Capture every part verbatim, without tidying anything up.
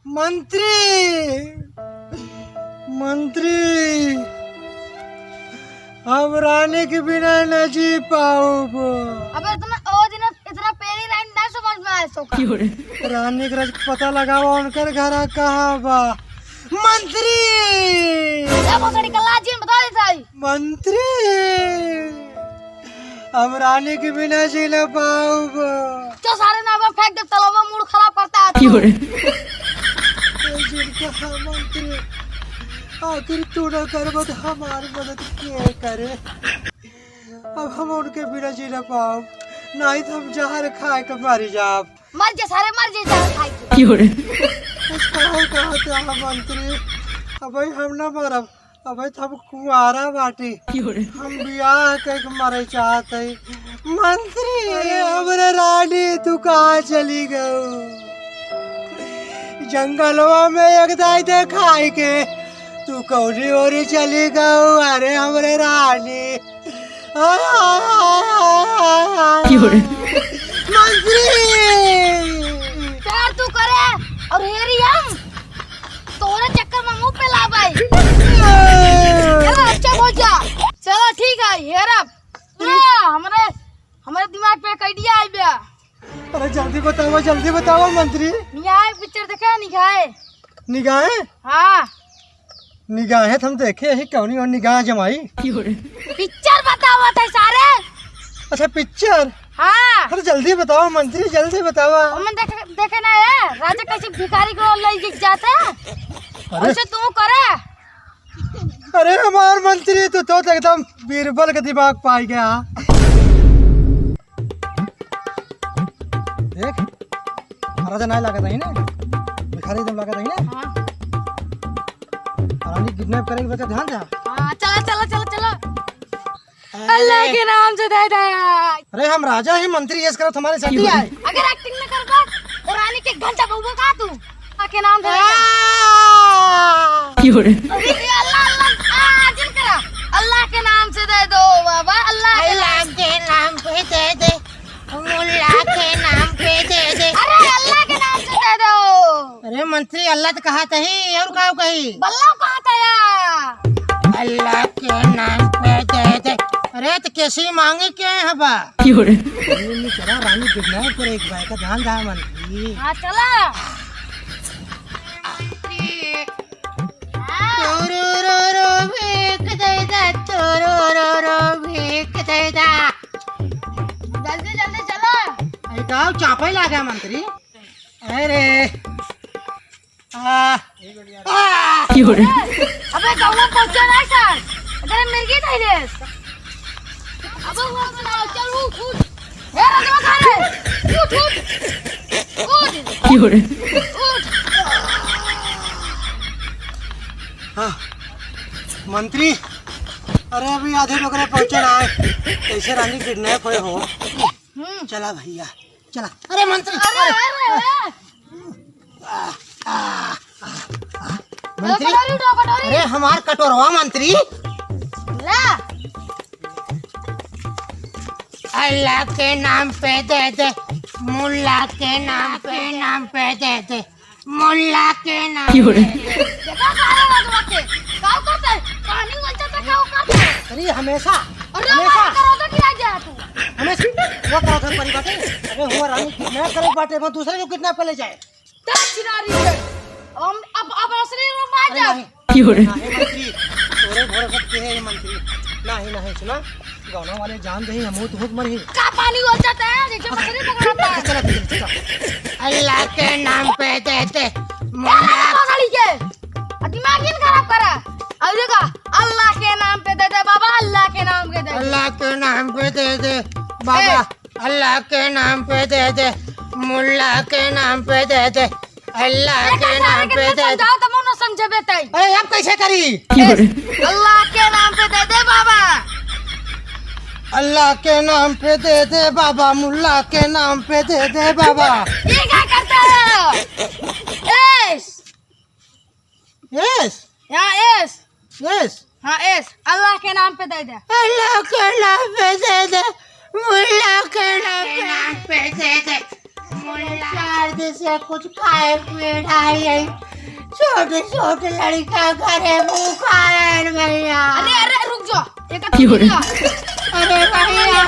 मंत्री, मंत्री, हम रानी के बिना न जी पाउब। अबे इतना, ओ दिन इतना पेरी लाइन ना समझ में आए सो का? रानी के राज पता लगावा, उनकर घर कहाँ बा? मंत्री! ए भोसड़ी कल्ला जी बता देता है। मंत्री! हम रानी के बिना जी ना पाउब। चल सारे नावा फेंक दे, तलवा मूड खराब करता है। क्यों रे? ए जिनका मंत्री, आखिर तू ना करबो तो हमार मदद के करे? अब हम उनके बिना जी ना पाउब, नहीं तो हम जहर खाए के मर जाब। मर जा सारे, मर जा जहर खाए के। क्यों रे? कुछ कहो कहा था मंत्री, अबे हम ना मरब। अबे तो हम कुंवारा बाटी। क्यों रे? हम बियाह कइके मरे चाहत हई। मंत्री, अरे हमरे रानी, तू कहाँ चली गऊ? जंगलवा में एक दाई देखाई के तू कौनी ओरी चली गऊ? अरे हमरे रानी। क्यों रे? मंत्री! प्यार तू करे और हेरी हम। तोरे चक्कर में मुंह पे ला भाई। चलो, अच्छा बोल जा। चलो, ठीक है, हेरब। सुनो, हमरे, हमरे दिमाग पे एक idea आई बा। अरे, जल्दी बतावा, जल्दी बतावा, मंत्री। निगाहे picture देखे, निगाहे। निगाहे? हाँ। निगाहे तो हम देखे ही, कौनी और निगाह जमाई? Picture बतावा थे सारे। अच्छा, picture? हाँ। अरे जल्दी बताओ मंत्री, जल्दी बतावा। ओमे देख, देखे ना है, राजा कैसे भिखारी को ले जाते हैं। अरे। वैसे तू करे। अरे हमार मंत्री, तू तो एकदम बीरबल के दिमाग पाई गया। देख, राजा नहीं लागत है ना, भिखारी एकदम लागत है ना। हाँ। रानी kidnap करे के वक्त ध्यान दे। हाँ, चला, चला, चला, चला। अल्लाह के नाम से दे दे। अरे हम राजा ही मंत्री, ऐसे करो तुम्हारे साथ ही आए। अगर acting न करबा तो रानी के घंटा बहुबा का तू? अल्लाह के नाम से दे दे। आ! क्यों रे? अरे अल्लाह, अल्लाह, आ, जिन करा। अल्लाह के नाम से दे दो बाबा, अल्लाह के नाम। अल्लाह के नाम पे दे दे, मुल्ला के नाम पे दे दे। अरे अल्लाह के नाम से दे दो। अरे मंत्री, अल्लाह तो कहा तही, और का कही? बल्ला कहा तया? अल्लाह के नाम पे दे दे। अरे तो कैसी मांगी के है बा? क्यों रे? ये नहीं चला, रानी kidnap करे एक बार का ध्यान धा मंत्री। हाँ, चला। तोरोरो भीख दे दे, तोरोरो भीख दे दे। जल्दी, जल्दी चला। अरे का चापे लागा मंत्री? अरे। आ, आ। क्यों रे? अबे गौवा पहुंचा ना सर। अरे मिर्गी धइले। अबे वो बनाओ, चल उठ, उठ। ए राजवा कहाँ रे? उठ, उठ। उठ। क्यों रे? उठ। हाँ, मंत्री, अरे अभी आधे डोकरे पहुंचे ना है। कैसे रानी kidnap होए हो? हम्म। चला भैया। चला। अरे मंत्री, अरे, अरे। अरे, अरे। आ, आ, आ, आ। मंत्री, कटोरी उठाओ, कटोरी। अरे हमार कटोरवा मंत्री। ला। अल्लाह के नाम पे दे दे, मुल्ला के नाम पे, नाम पे दे दे। मुल्ला के नाम। क्यों रे? देखा सारे लोग बाटे। का करते? कहानी बोलते तो का करते? अरे हमेशा, अरे हमेशा। हमारे करो तो क्या गया तू? हमेशा वो करो तो परी बाटे। अरे हुआ रानी kidnap करे बाटे, वो दूसरे को kidnap कर ले जाए। तेरा चिनारी है। हम अब, अब असली रूप में आ अरे जा। नहीं। क्यों रे? नाही मंत्री, तोरे भरोसा के है ये मंत्री। नाही, नाही, सुना, गौना वाले जान दही, हम तो हुक मरही। का पानी हो जाता है, जैसे मछली पकड़ता है। चला, चला, चला। अल्लाह के नाम पे दे दे। अरे पकड़ी के, आ दिमाग ही खराब करा। और देखा, अल्लाह के नाम पे दे दे बाबा, अल्लाह के नाम पे दे दे। अल्लाह के नाम पे दे दे बाबा। ए, अल्लाह के नाम पे दे दे, मुल्ला के नाम पे दे दे, अल्लाह के नाम पे दे दे। समझाओ तो मनो समझबे तई। अरे अब कैसे करी? अल्लाह के नाम पे दे दे बाबा। अल्लाह के नाम पे दे दे बाबा, मुल्ला के नाम पे दे दे बाबा। ये क्या करता है? एस। एस। यहाँ एस। एस। हाँ, एस। अल्लाह के नाम पे दे दे। अल्लाह के नाम पे दे दे। मुल्ला के नाम पे दे दे। चार दिन से कुछ खाए पिए नाही है। छोटे छोटे लड़का घरे भूखा है भैया। अरे, अरे, रुक जा, एक क्यों रे? अरे भैया,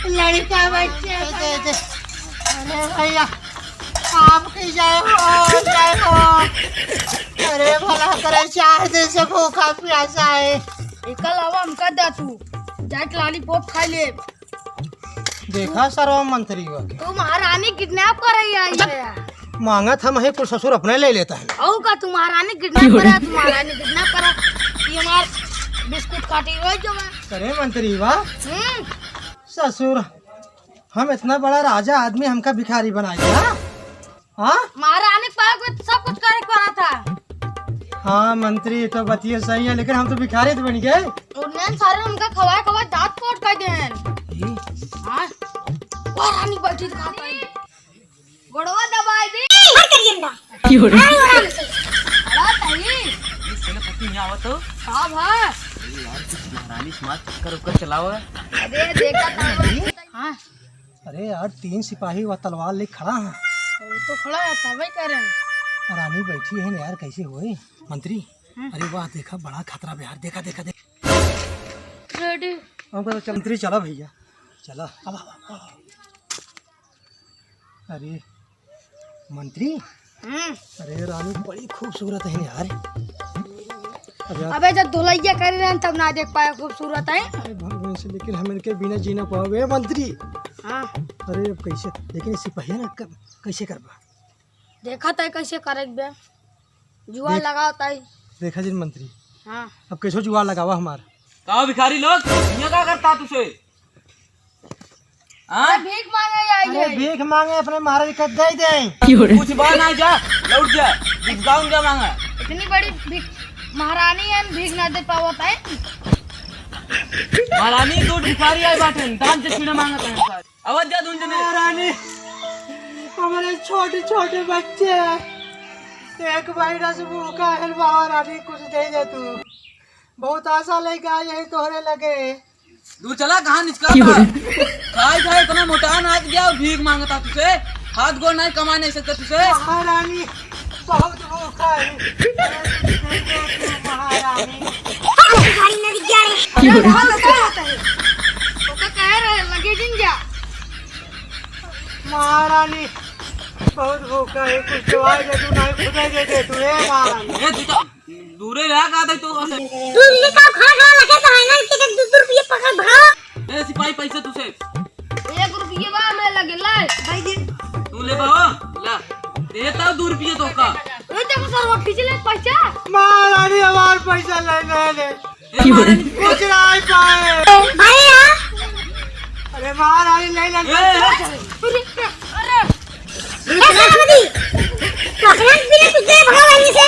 लड़का बच्चे दे दे। अरे भैया, आपकी जय हो, जय हो। अरे भला करे, चार दिन से भूखा प्यासा है। एकर अलावा हमका दे तू, जाके लॉलीपॉप खा ले। देखा सरवा मंत्री बा के। तू महारानी किडनैप करे आई है। मांगत हम है कुल, ससुर अपने ले लेता है। और का, तू महारानी किडनैप करे, तू महारानी किडनैप करे। ये हमार बिस्कुट काटी रोज जो बा। अरे मंत्री बा, हम्म। ससुर, हम इतना बड़ा राजा आदमी, हमका भिखारी बनाई, हाँ? हाँ? महारानी के पास कुछ, सब कुछ करे के पड़ा था। हाँ मंत्री, तो बतिये सही है, लेकिन हम तो भिखारी तो बन गए। उन्हें सारे उनका खवाए खवाए दांत पोट कर दे हैं। ई? हाँ? वो रानी बैठी दिखाता है। गोड़वा दबाई दी। हट करिए ना। क्यों रे? हाँ, आराम से। अरे ताई। ये सेनापति यहाँ आवा तो। का भा? अरे यार, कुछ महारानी smart चक्कर उक्कर चलावा। अरे देखा था। हाँ। अरे यार, तीन सिपाही वह तलवार ले खड़ा है। वो तो खड़ा है, तबे कह रहे हैं। रानी बैठी है ना यार, कैसे होए? मंत्री, हम्म। अरे वाह, देखा बड़ा खतरा बा यार, देखा, देखा, देखा। रेडी। हम कहते चल मंत्री, चला भैया, चला। अब, अब, अब, अब। अरे मंत्री, हम्म। अरे रानी बड़ी खूबसूरत है यार। अरे यार। अबे जब धुलैया करे रहे तब ना देख पाए खूबसूरत है। अरे भगवान से, लेकिन हम इनके बिना जी ना पावे मंत्री। हाँ। अरे अब कैसे, लेकिन ये सिपहिया ना क-, कैसे करबा? देखा तय कैसे करे बे, जुआ देख-, लगाओ तय। देखा जिन मंत्री। हाँ। अब कैसे जुआ लगावा हमार? का भिखारी लोग, यहाँ का करता तुसे? हाँ? अरे भीख मांगे आई अरे है। भीख मांगे, अपने महाराज के दे दे। कुछ बा ना, जा, लौट जा, भिख गाउन का मांगा। इतनी बड़ी भीख, महारानी है, भीख ना दे पावत है। महारानी दो भिखारी आए बाटे, दान से छीने मांगत है। आवाज जा दून जने। महारानी, हमारे छोटे छोटे बच्चे हैं, एक महीना से भूखा है, महारानी कुछ दे दे तू। बहुत आशा लेके आई है तोहरे लगे। दूर चला, कहाँ निचका था? खाई खाई इतना मोटा नाच गया और भीख मांगता तुसे, हाथ गोड़ नहीं कमा नहीं सकता तुसे। महारानी बहुत भूखा है, अरे कुछ दे दे तू महारानी। अरे भिखारी नहीं दिख गया रे। अरे कहाँ लगा होता है? वो तो कह रहे लगे जिन जा। महारानी बहुत भूखा है, कुछ दवाई दे तू, नहीं खुदे दे दे तू, ए महारानी। ए, तू तो दूरे रहा, का दे तो। तू इनके का खड़ा खड़ा लगे तो है ना, इनके दू दू रुपये पकड़ भाग। ए, सिपाही, पैसे तुसे। एक रुपये बा, मैं लगे, ले, भाई दे। तू ले बा, ला। दे तो दू रुपये तो का। ए, देखो सर, वो खींच ले पैसा। महारानी, हमार पैसा ले, ले, ले। ए, महारानी, कुछ ना पाए। भाई, हाँ? अरे, महारानी, ले, ले, ए, ले। अरे, अरे। ए, सेनापति, पकड़न बिना कुछ दे, भाग वहीं से।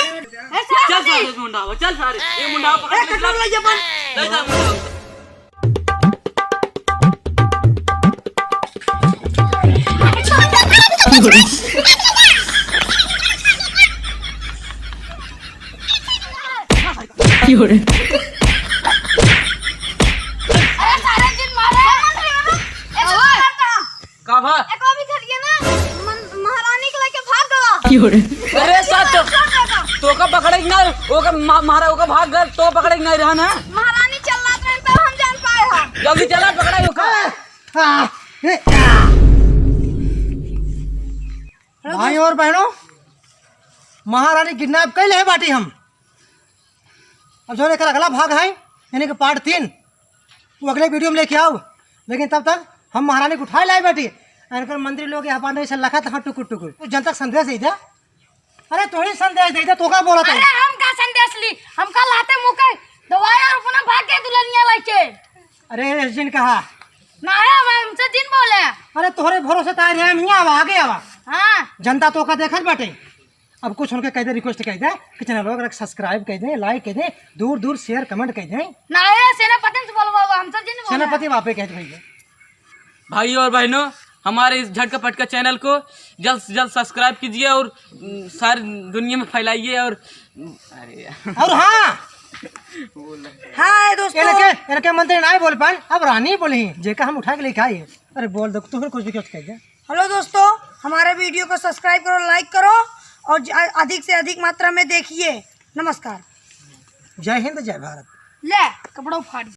चल सारे, मुंडा, चल सारे। ये मुंडा पकड़ ए, ले, कटोरा ले जा, बन। ले जा, मुंडा। अरे, सारे दिन मारे। ए, छोड़ दे। का भा? एको भी खटिया ना, मन-, महारानी के लेके भाग गवा। क्यों रे? अरे साथ तो, छोड़ देगा। तोका पकड़े कि ना, ओका मा-, मारा, ओका भाग गल, तो पकड़े कि नहीं रहा ना? महारानी चल रहा था, तब हम जान पाए हैं। जल्दी चला, पकड़ा ओका। आ, आ, ए, आ। भाई और बहनों, महारानी किडनैप कर ले बाटी हम। अब जो एकर अगला भाग है, यानी कि पार्ट तीन, वो अगले वीडियो में लेके आओ। लेकिन तब तक हम महारानी को उठाए लाए बाटी। एनकर मंत्री लोग यहाँ बांधे से लखत हाँ टुकुर टुकुर। कुछ जनता के संदेश दे दे। अरे तू ही संदेश दे दे, तू का बोलत है? अरे हम का संदेश ली? हम का लाते मुँह के दवाई और अपना भाग के दुल्हनिया लेके। अरे जिन कहा। ना है, हम हमसे जिन बोले। अरे तोहरे भरोसे तार है, हम यहाँ आवा, आगे आवा। हाँ। जनता तो का देखत बाटे। अब कुछ उनके कह दे, रिक्वेस्ट कह दे कि चैनल को subscribe कह दे, like कह दे, दूर दूर share comment कह दे। ना, ए, सेनापति से बोलवावा, हमसे जिन बोला। सेनापति वहाँ पे कह दे भैया। भाई और बहनों, हमारे इस झटका पटका चैनल को जल्द से जल्द subscribe कीजिए और, उम, सारी दुनिया में फैलाइए और, उम, अरे यार। और हाँ, बोल। हाय दोस्तों। इनके, इनके मंत्री ना बोल पाए, अब रानी बोली, जेका हम उठा के लेके आए। अरे बोल दो, तू फिर कुछ भी कुछ कह दे। हेलो दोस्तों, हमारे वीडियो को सब्सक्राइब करो, लाइक करो और ज-, अधिक से अधिक मात्रा में देखिए। नमस्कार। जय हिंद, जय भारत। ले, कपड़ा फाड़।